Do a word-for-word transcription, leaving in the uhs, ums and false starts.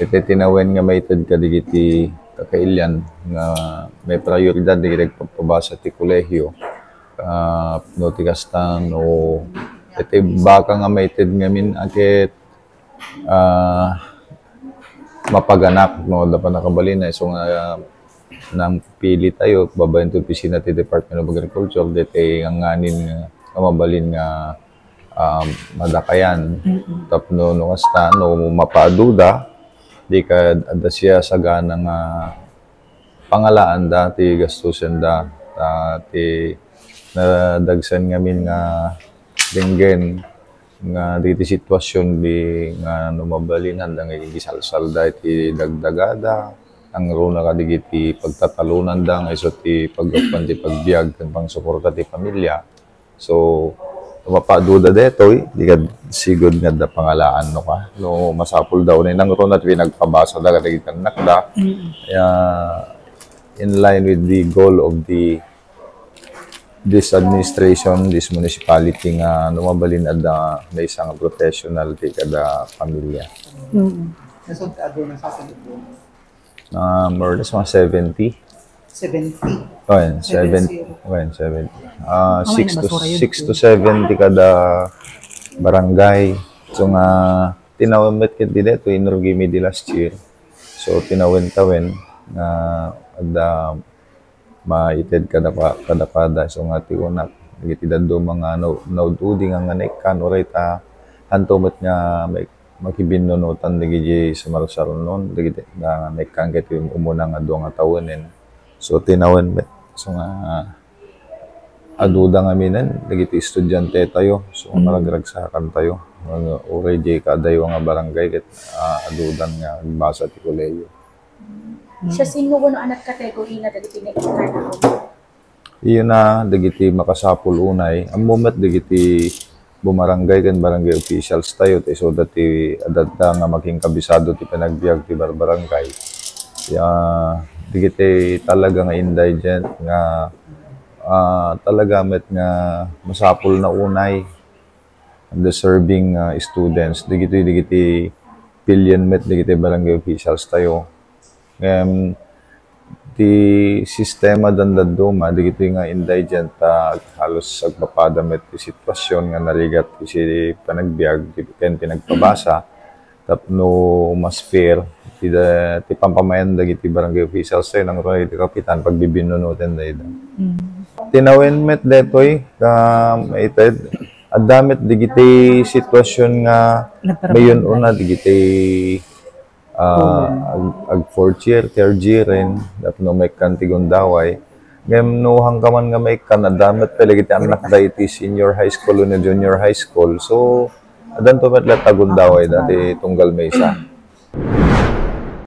Iti tinawen nga maited kadagiti kakailian nga may prioridad dagiti agpapabasa ti kolehiyo, ah, no ti kasta, no iti baka nga maited ngamin a ket, ah, mapaganak no adda pannakabalina, isu nga nang pili tayo babaen ti opisina ti Department of Agriculture, deti nganganin nga, nga mabalin nga, ah, madakayan. Mm-mm. Tapno no kasta, no mapaaduda, di ka adda siya sagana nga pangalaanda ti gastusenda, ta ti nadagsen ngamin nga denggen nga dagiti sitwasyon di nga no mabalin, haanda nga igisalsalda iti dagdagada, nangruna kadagiti pagtatalonanda nga isu ti paggapuan ti pagbiag ken pangsuporta ti pamilya. So, no mapaaduda detoy, di kad sigud nga adda pangalaan no ka. No masapulda unay nangruna ti pinagpabasada kadagiti annakda. Mm. Ya, in line with the goal of the this administration, this municipality nga no mabalin adda maysa nga professional ti kada pamilya. Mm. Nasud ka adu na sa Pilipinas? Ah, more or less mga seventy. Seventy. Oh, yan, Seven seven, zero. Oh, yan, seventy. Ah, Amay six na to, basura yun. Six to seven ti kada barangay. So nga, tinawen met ket dide to, inurgi mi di last year. So, tinawen-tawen nga adda maited kada pa-, kada kada. So nga ti unak, dagiti dadduma nga na-, naud-udi nga, nga naikkan, uray ta, hanto met nga may makibinnunutan dagiti sumarsarnon, dagiti na naikkan ket umuna nga dua nga tawenen. So, tinawen met. So, nga, aduda ngaminen, dagiti estudiante tayo. So, Mm. maragragsakan tayo. Ano, uray di kadaywa nga barangay, ket, ah, adudan nga agbasa ti kolehiyo. Siasino wenno anat category na dagiti naikkan? Iyana dagiti makasapul unay, ammo met dagiti bumarangay ken barangay officials tayo, ta isuda ti adda nga makinkabisado ti panagbiag ti barbarangay. Ya, dagiti talaga nga indigent nga, ah, talaga met nga masapul na unay, deserving, ah, students, dagiti, dagiti pilien met dagiti barangay officials tayo. Ngem, ti sistema dandadduma, dagiti nga indigent, ah, halos agpapada met ti sitwasyon nga narigat iti panagbiag, ti, ken pinagpabasa, tapno mas fair, ti da-, ti pampamayan dagiti barangay officials tayo, nangruna dagiti kapitan, pagbibinnunoten dayta. Mm. Tinawen met detoy, ka, maited, adda met dagiti sitwasyon nga Nagtrabaho. Mayun una dagiti, ah, Oo. ag, ag fourth year, third year ren, tapno maikkan ti gundaway. Ngem no hangkaman nga maikkan, adda met pay dagiti annakda iti senior high school wenno junior high school. So, addanto met latta gundawayda ti tunggal maysa.